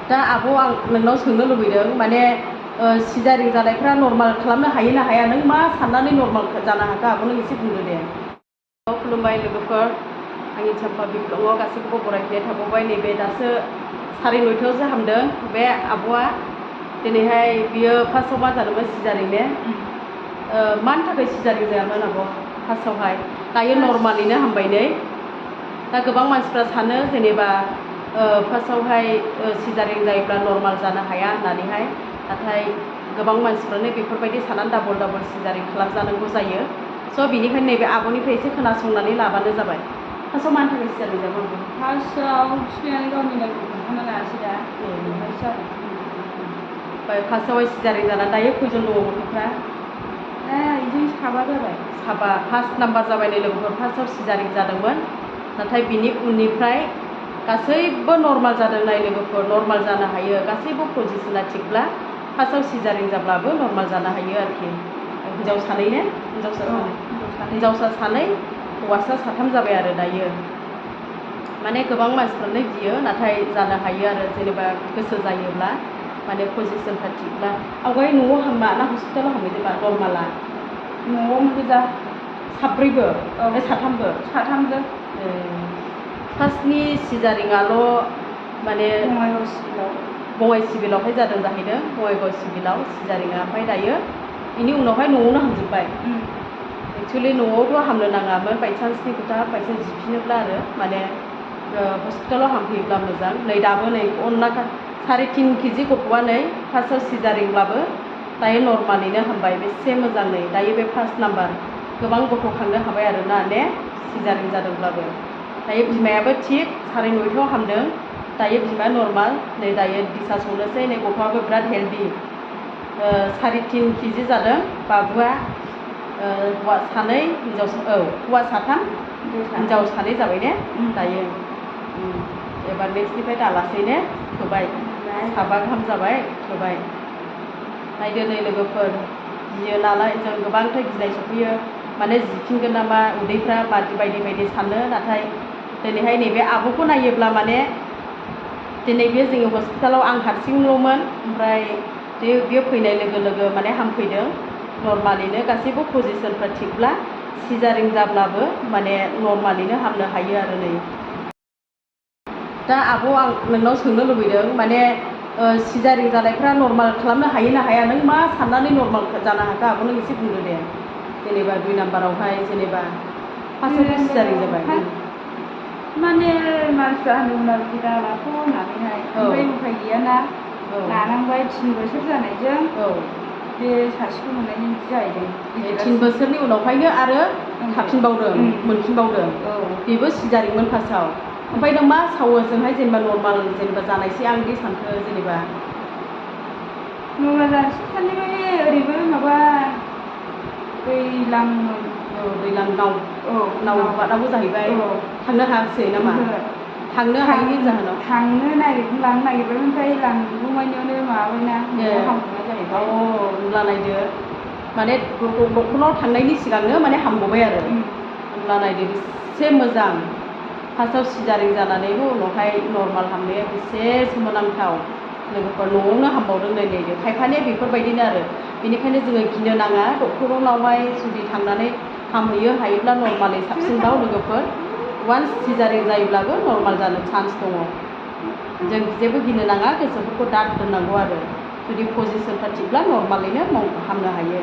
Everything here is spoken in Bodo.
दा आब' आं नोंनाव सोंनो लुबैदों माने सिजारिं जानायफ्रा नर्माल खालामनो हायो ना हाया नों मा साननानै नर्माल जानो हाखो आब' नों एसे बुंदो दे। खुलुमबाय लोगोफोर, आंनि चम्पा बिप्लबआव गासैखौबो बरायनाय थाबावबाय। नैबे दासो 9:30 हामदों बे आब'आ। दिनैहाय बियो फार्स्टआव मा जादोंमोन सिजारिं ने? मानि थाखाय सिजारिं जायामोन आब' फार्स्टआवहाय? दायो नर्मालैनो हामबाय नै। दा गोबां मानसिफ्रा सानो जेनेबा फार्स्टआवहाय सिजारिं जायोब्ला नर्माल जानो हाया होननानैहाय, नाथाय गोबां मानसिफ्रानो बेफोरबायदि साननानै डाबल सिजारिं खालामजानांगौ जायो। स' बिनिखायनो नैबे आब'निफ्राय एसे खोनासंनानै लाबानो जाबाय। फार्स्टआव मानि थाखाय सिजारिं जायामोन? फार्स्टआव बिफायानो गावनि लोगोखौ खोन्थाना लायासै दा फार्स्टआवहाय सिजारिं जाना दायो खयजन दङ गथ'फ्रा? बिदिनो 7 जाबाय। 7 फार्स्ट नाम्बार जाबाय नै लोगोफोर। फार्स्टआव सिजारिं जादोंमोन, नाथाय बिनि उननिफ्राय गासैबो नर्माल जादों नाय लोगोफोर। नर्माल जानो हायो, गासैबो पजिसना थिगब्ला फार्स्टआव सिजारिं जाब्लाबो नर्माल जानो हायो आरोखि। हिन्जाव सानै ने? हिन्जावसा सानै हौवासा 3 जाबाय आरो दायो। माने गोबां मानसिफ्रानो गियो, नाथाय जानो हायो आरो जेनेबा गोसो जायोब्ला, माने पजिसनफ्रा थिगब्ला। आवगाय न'आव हामा ना हस्पिटालाव हामहैदोंबा नर्माला? न'आवनो गोजा। साब्रैबो? 3बो? 3बो। फार्स्टनि सिजारिंआल' माने बङाइ सिभिलावहाय जादों जाहैदों, बङाइगाव सिभिलाव सिजारिंआ। ओमफ्राय दायो बेनि उनावहाय न'आवनो हामजोब्बाय। एक्सुवेलि न'आवथ' हामनो नाङामोन, बायसान्सनि खोथा, बायसान्स जिफिनोब्ला आरो माने हस्पिटालाव हामफैयोब्ला मोजां। नै दाबो नै 3.5 केजि गथ'आ नै फार्स्टआव सिजारिंब्लाबो दायो नर्मालैनो हामबाय। बेसे मोजां नै दायो बे फार्स्ट नाम्बार। गोबां गथ' खांनो हाबाय आरोना ने सिजारिं जादोंब्लाबो। दायो बिमायाबो थिग 9:30 हामदों। दायो बिमाया नर्माल। नै दायो दिसा संनोसै। नै गथ'आबो बिराद हेल्दि। 3.5 केजि जादों बाबुआ। हौवा 2, हौवा 3, हिन्जाव 2 जाबाय ने दायो। एबार नेक्स्टनिफ्राय दालासै ने? थोबाय। 7 गाहाम जाबाय, थोबाय। नायदो नै लोगोफोर, गियो नालाय जों गोबांथार गिनाय सफैयो। माने जिफिनगोन नामा उदैफ्रा बायदि सानो। नाथाय दिनैहाय नैबे आब'खौ नायोब्ला माने दिनै बे जोंनि हस्पिटालाव आं हारसिंल'मोन। ओमफ्राय बियो फैनाय लोगो लोगो माने हामफैदों नर्मालैनो। गासैबो पजिसनफ्रा थिगब्ला सिजारिं जाब्लाबो माने नर्मालैनो हामनो हायो आरो नै। दा आब' आं नोंनाव सोंनो लुबैदों माने सिजारिं जानायफ्रा नर्माल खालामनो हायो ना हाया नों मा साननानै नर्माल जानो हाखो आब' नों एसे बुंदो दे। जेनेबा 2 नाम्बारावहाय जेनेबा फार्स्टआवथ' सिजारिं जाबाय। माने मानसिफ्रा होनदोंमोन आरोखि दा लाथ' होननानैहाय, ओमफ्राय उफाय गैयाना लानांबाय। 3 बोसोर जानायजों बे सासेखौ मोननायनि बिदि जाहैदों। 3 बोसोरनि उनावहायनो आरो थाफिनबावदों, मोनफिनबावदों। बेबो सिजारिंमोन फार्स्टआव। ओमफ्राय नों मा सावो जोंहाय जेनेबा नर्माल जेनेबा जानायसै आं बिदि सानखो जेनेबा? नर्माल जानोसै साननाय ओरैबो माबा दैलांमोन। दैलां नाव बारनांगौ जाहैबाय। थांनो हायाखिसै नामा? थांनो हायैनि जाहोनाव? थांनो लांनो नागिरबाय, ओमफ्राय लांगौमानियावनो माबाबायना न'आव हामहैनाय जाहैबाय। होनब्ला नायदो माने डक्टरनाव थांनायनि सिगांनो माने हामगबाय आरो। होनब्ला नायदो बेसे मोजां। फार्स्टआव सिजारिं जानानैबो उनावहाय नर्माल हामनाया बेसे सोमोनांथाव। लोगोफोर न'आवनो हामबावदों नै नायदो। खायफानिया बेफोरबायदिनो आरो। बेनिखायनो जोङो गिनो नाङा। डक्टरनावहाय जुदि थांनानै हामहैयो हायोब्ला नर्मालै साबसिनबाव लोगोफोर। वान्स सिजारिं जायोब्लाबो नर्माल जानो चान्स दङ। जों जेबो गिनो नाङा, गोसोफोरखौ दाद दोननांगौ आरो। जुदि पजिसनफ्रा थिगब्ला नर्मालैनो हामनो हायो।